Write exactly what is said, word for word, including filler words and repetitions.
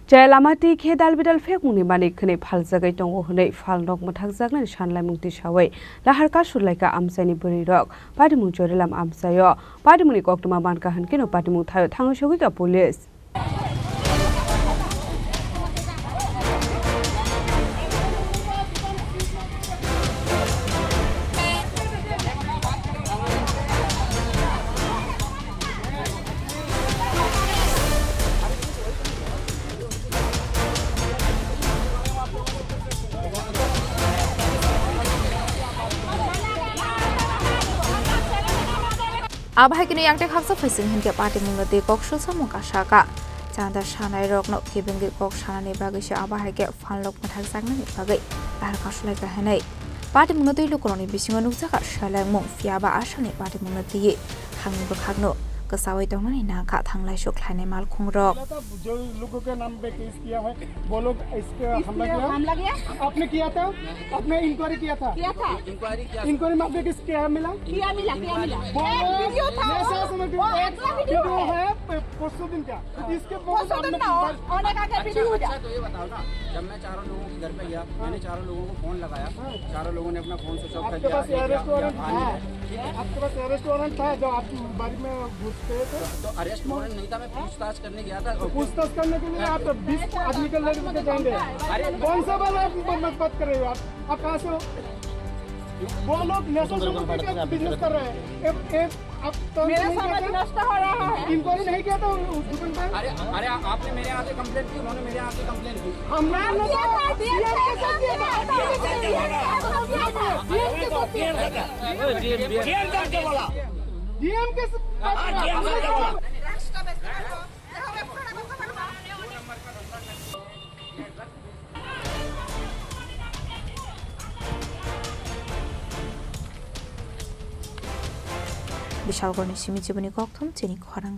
Chaya lama twi khe dal bidal phekmungni manwi khwnwi phaljagwi tongo hwnwi phalnok mwthakjaknani sanlaimung tisawi lahar kasulaikha amchaini bwrwirok. Patimung Chorilam amchaio patimungni koktwma mankha hwnkhe no patimung thaio thangwi sogwikha police. Abo hai kheno yang tei khaksa phaising hinkhe patimungno twi kok sulsamung kasaka. Chanda sanairokno khibingwi kok sanani bagwi se abo hai khe phalnok mwthakjaknani bagwi lahar kasulaikha hwnwi. Patimungno twi lukurokni bisingo nukjakha selengmung, phiyaba aswkni patimungno twiwi hangni bwkhakno kwchaui tongnani nangkha thanglai suk khlainai malkhungrok. जो लोगों के नाम पे केस किया है, वो लोग इस पे हमला किया। हमला किया? आपने किया था? आपने इंक्वायरी किया था? किया था। इंक्वायरी किया? इंक्वायरी में आपने किस क्या मिला? क्या मिला? क्या मिला? बोलो। वीडियो था। ऐसा समझ लो, वो एक अगला वीडियो वीडियो है। है, प-, परसों दिन का। हाँ। इसके बहुत परसों दिन ना, अनेक आगे अच्छा, वीडियो हो अच्छा, गया। तो ये बताओ ना, जब मैं चारों लोगों के घर पे गया, हाँ। मैंने चारों लोगों को फोन लगाया, हाँ। चारों लोगों ने अपना फोन स्विच ऑफ कर दिया। आपके पास अरेस्ट वारंट था? ठीक है। आपके पास अरेस्ट वारंट था, जो आप बारी में घुस गए थे? तो अरेस्ट वारंट नहीं था, मैं पूछताछ करने गया था। तो पूछताछ करने के लिए आप बीस आदमी के लेके जाएंगे। अरे कौन सा वाला आप बात कर रहे हो आप? आप कहाँ से हो? वो लोग नशा सामान का बिजनेस कर रहे हैं। एक, एक, आप तो मेरा नहीं समझ किया था? नष्ट हो रहा है। इंक्वायरी नहीं किया था उस दुकान पर? अरे, अरे, आपने मेरे यहाँ से कंप्लेंट की, उन्होंने मेरे यहाँ से कंप्लेंट की। हमने हाँ, किया था, डीएम के साथ किया था। डीएम के साथ किया था। डीएम के साथ किया था। डीएम के साथ हाँ, डीएम सर क्या बोला? Bishalgarhni simi chiboni kokthum chini khorang.